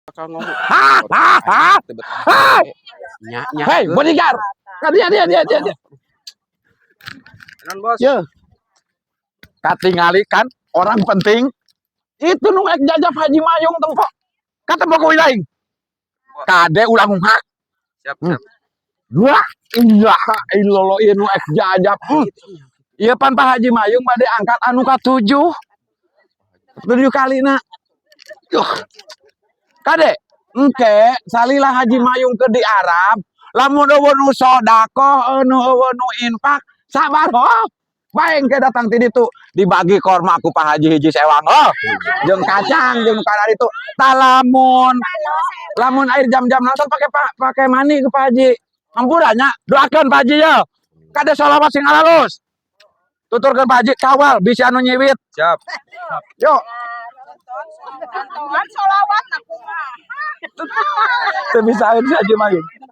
Bakal ngomong. Ha, ha, ha. Teu betah. Nya nya. Hei, bodyguard. Ka dia dia dia dia. Dia. Naon, Bos? Ye. Katingali kan orang penting itu nu ek jajap Haji Mayung tempo. Katempo ku aing. Kade ulah ngunghak. Siap, siap. Wah, ilaha illallah, ieu nu ek jajap. Ieu pan Pak Haji Mayung bade angkat anu katujuh. Tujuh kali na. Yuh. Kade, engke salila Haji Mayung ke di Arab, lamun euweuh nu sodakoh, nu euweuh nu infak, sabar oh. Bae engke datang ti ditu dibagi korma ku Pak Haji hiji sewang oh. Jeung kacang jeung nu itu. Tah, lamun lamun air jam-jam nonton pakai pak pakai mani ke Pak Haji. Hampura nya, doakeun Pak Haji ya. Kade sholawat sing alalus. Tuturkeun Pak Haji, kawal bisi anu nyiwit. Siap. Yuk. Tonton solawat aku mah. Teu bisaeun si Haji Mayung.